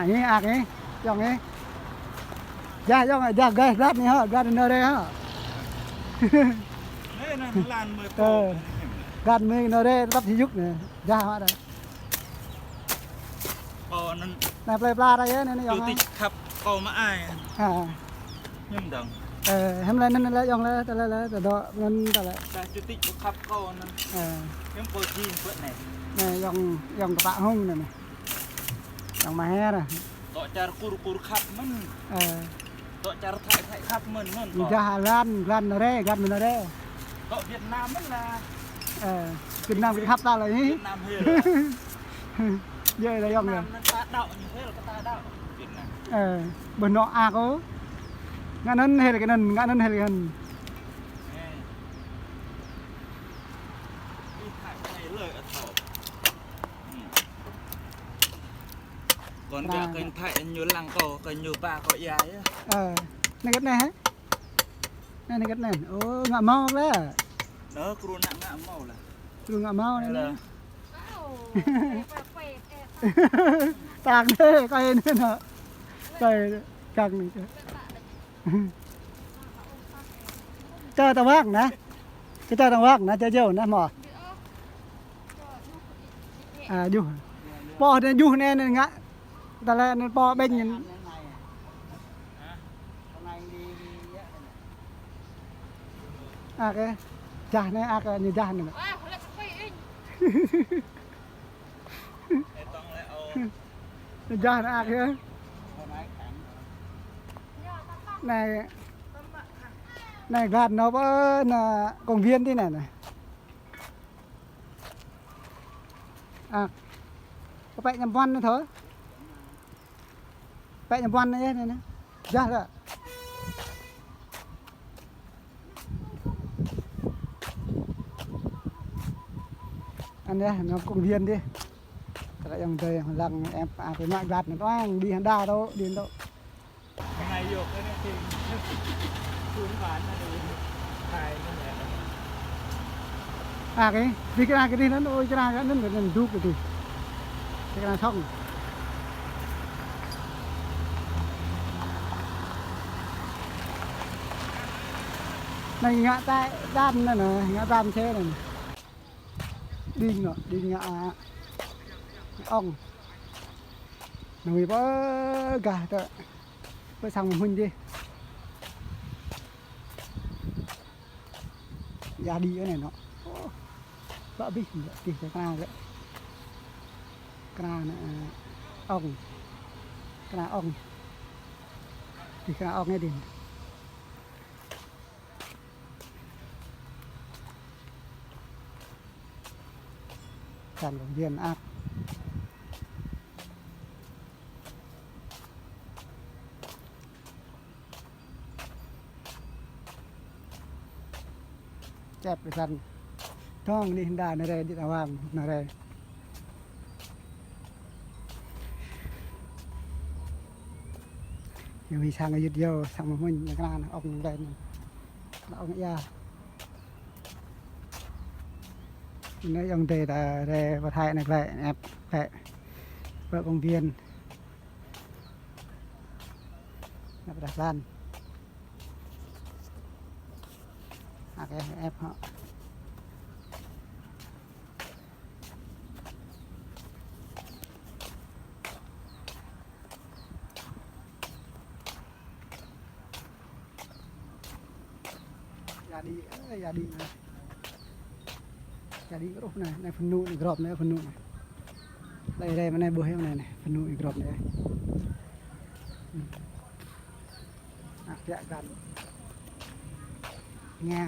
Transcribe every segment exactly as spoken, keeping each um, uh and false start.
Anai, ak anai, yŏng anai. Jah yŏng, jah gai glan anai hă, glan anai rê hă. Anai, anai, lan mơi pô. Ơ. Glan mơi anai rê, tơlăp hơyŭk anai. Jah mă đa. Kâo anŭn. Anai plơi pla đa yơh, anai, anai yŏng. Čutit khăp kâo mă ai. Hă. Hiư̆m dơ̆ng. Ơ, hiư̆m lĕ anŭn lĕ yŏng lĕ, tơlơi lĕ, tơdŏ anŭn tơlơi. Čutit khăp kâo anŭn. Ơ. Hiư̆m kâo jing bơ̆t anai. Anai yŏng, yŏng tơpă hông anai. Yŏng mă hĕ ră. Dŏ čar Kur, Kur khăp mơ̆n. Ơ. Dŏ čar Thái, Thái khăp mơ̆n, mơ̆n kâo. Jah glan, glan anai rê, glan mơi anai rê. Dŏ Việt Nam mơ̆n lah. Ơ, Việt Nam kơ khăp ta lơi. Việt Nam hil. Yơh lah yŏng. Việt Nam anŭn ta dŏ ñu hil kơ ta dŏ. Việt Nam. Ơ, ƀơi anŏ ak ôh. Ngă anŭn hil kơ anŭn, ngă anŭn hil kơ anŭn. Ơ. Đi Thái kơ anai lơi ăt thâo. Kâo ƀiă kơ Thái ñu lăng kâo, kơ ñu ba kâo ia yơh. Ơ, anai gĕt anai hă? Anai, anai gĕt anai. Ơ, ngă hmâo lĕ. Nơ, kru ană ngă hmâo lah. Kru ngă hmâo anai. Lah. Tang anai, kơi anai nă. Kơi kăng anai. Čơ tơwang nă. Kơ čơ tơwang nă, čơ jâo nă hmâo. A, juh. Pô anai juh anai, anai ngă. Ta lĕ anŭn pô ƀing anŭn. Ak kơ. Jah anai, ak kơ ñu jah anai. Ñu jah anai ak kơ. Anai. Anai glan anŭn pơ anŭn công viên tih anai nă. Ak. Kơ pĕ ñăm puăn anai thâo. Pĕ ñăm puăn anai yơh anai. Jah lah. Anai yơh, anŭn công viên tih. Tơlơi yŏng adơi yŏng lăng ĕp, ak kơ mă glan anai tuang, đi hăng đa tŏ, đi tŏ. Anai yơh, anai tih. Thun ban anai. Thai anai. Ak kơ, đi kơ anai kơ đi anŭn, ôi, kơ anai kơ anŭn, kơ anŭn duk kơ đi. Đi kơ anai sŏng. Anai ngă tai đan anai nă, ngă đan xe anai. Đing nă, đing ngă, a, ŏng. Anai pơ gah tơ. Pơ sang mơ̆ng huñ dih. Ia đĭ anai nă. Ô, ƀă abih, abih kơ kra lĕ. Kra anai, ơ, ŏng. Kra ŏng. Abih kra ŏng anai dih. Čan công viên ak. Čep kơ čan. Tong anih đa anai rê, đi tơwang anai rê. Yua ih sang yut yua, sang mơ̆ng huñ, anai kơ anai ŏng anai rê. Anai ŏng ia. Anai yŏng adơi ta rê pơ Thái anai glaĭ, ĕp glaĭ. Pơ công viên. Anai pơdah lan. Ak kơ ĕp hŏ. Ia đĭ, ơ, ia đĭ anai. Ia đĭ ruh anai, anai phŭn anai, grŏp anai, phŭn anai. Lĕ rê mơ̆ng anai ƀuh yơh anai, anai, phŭn anai grŏp anai. Hmm. Ak kơ glan. Nga.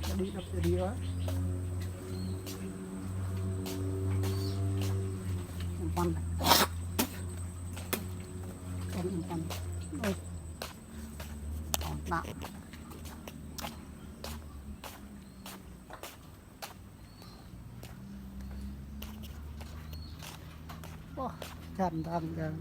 Jadi, jadi, ya. Umpan. Umpan. Oh. Umpan. Wah, jăn đang đang.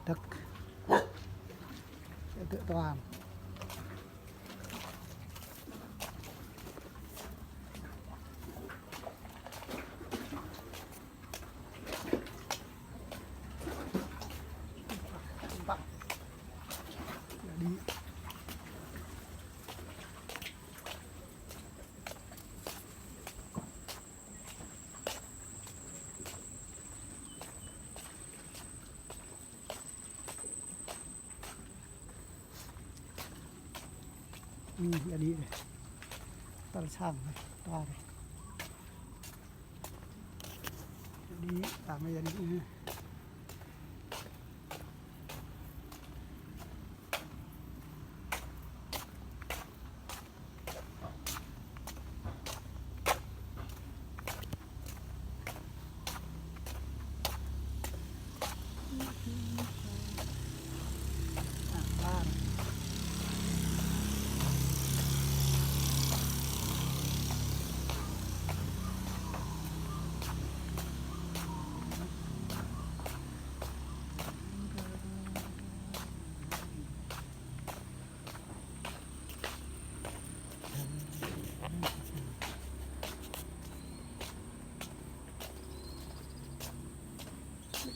Đăk. Đăk toàn. Jadi. Hmm, jadi deh. Tal sang deh, tar deh. Jadi, rame jadi, eh.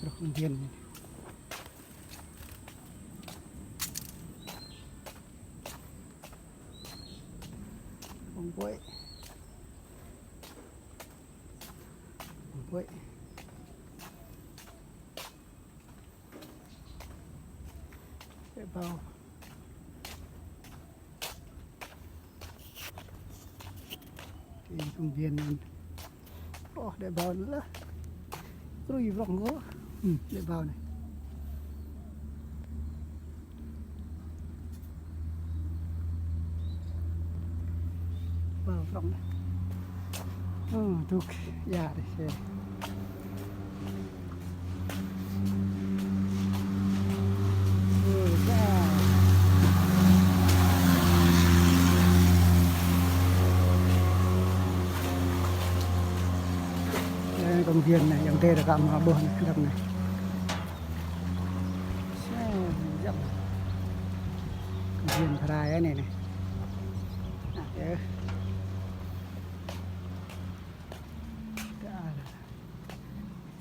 Rơ̆k công viên. Bông quế. Bông quế. Để bao. Cái công viên. Ơ, để bao nữa là. Krui brŏk ngô. Hmm, để bao anai. Bao brŏk anai. Ơ, dŏ ya dih, sĕ. Đây, công viên anai, yang tê là cả mà bơh anai, dăp anai. Công viên Thrai anai anai. Anai, ơ.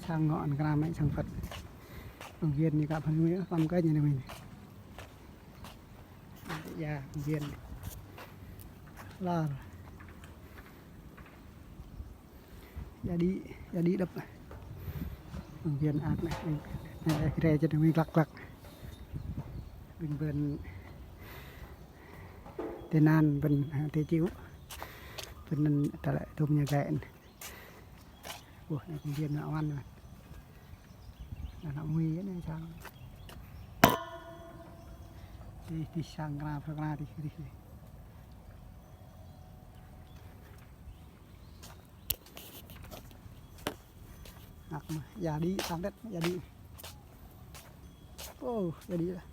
Sang ngŏ anai kơ anai mơ̆n sang Phật. Công viên anai kơ Phật mơ̆n, tăm kơ ñu anai mơ̆n. Ya, công viên. Lar. Jadi, jadi dăp. Công viên ăt anai. Anai, kre čơt anai glăk glăk. Ƀing ƀôn tơnan ƀôn, ah, tê ču. Ƀôn anŭn tơlơi tŭm ñu gai anai. Ƀuh, anai công viên anai awan anai. Anai anŭn mui anai sang. Dih, dih sang kơna, kơna dih, dih, dih. Ngă mơ̆, jadi, tăm đĕt, jadi. Ơ, jadi lah.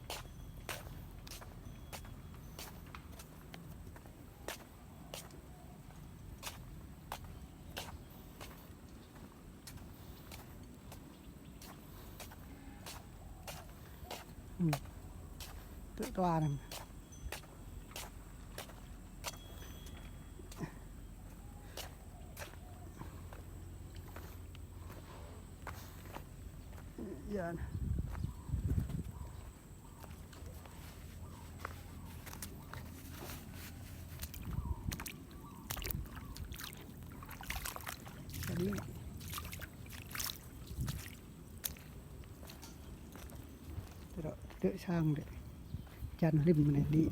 Hmm. Tŭ tua anai. Ya. Jadi, tơdrŏ, tơdrŏ sang dih. Čan hlĭm anai dih.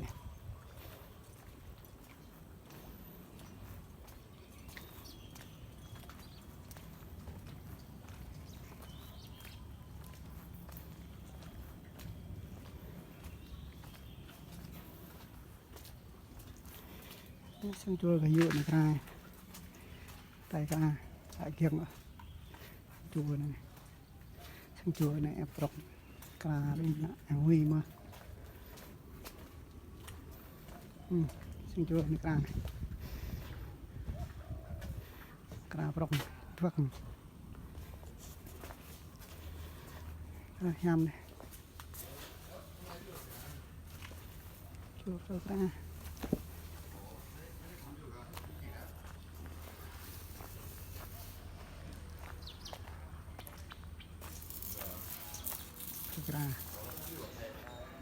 Sang čô kơ yŭ anai kra. Tơlơi kra, kra giăng. Sang čô anai. Sang čô anai ĕp prŏk. Kra rin anai, hui mơ̆. Hmm, sang čô anai kra. Kra prŏk, prŏk. Kra hiam anai. Čô kra. Kra.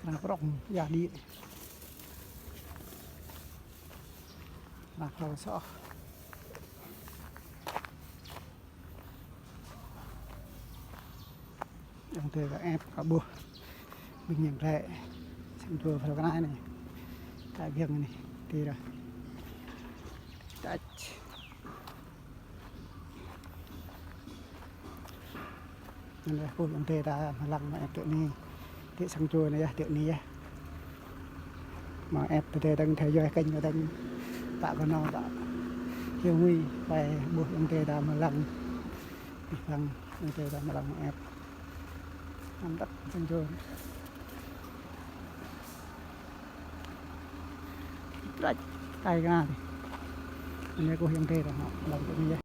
Kra prŏk, ya đi. Kra prŏk soh. Ayŏng adơi kơ ĕp kơ ƀuh. Ƀing yang rĕ. Sang čô phrâo kơ anai anai. Kơ giăng anai. Tui ră. Tach. Anai kơ ayŏng adơi ta mơ̆ lăng mơ̆ ĕp tui anai. Tui sang čô anai yơh, tui anai yơh. Mơ̆ ĕp tơdơi dơ̆ng theo dõi kênh kơ dơ̆ng. Tă kơ nô tă. Hiu hui, pai ƀuh ayŏng adơi ta mơ̆ lăng. Ih, lăng, ayŏng adơi ta mơ̆ lăng mơ̆ ĕp. Anăm tăk sang čô. Trăč, tơlơi kra. Anai kơ ayŏng adơi ta mơ̆ lăng tui anai yơh.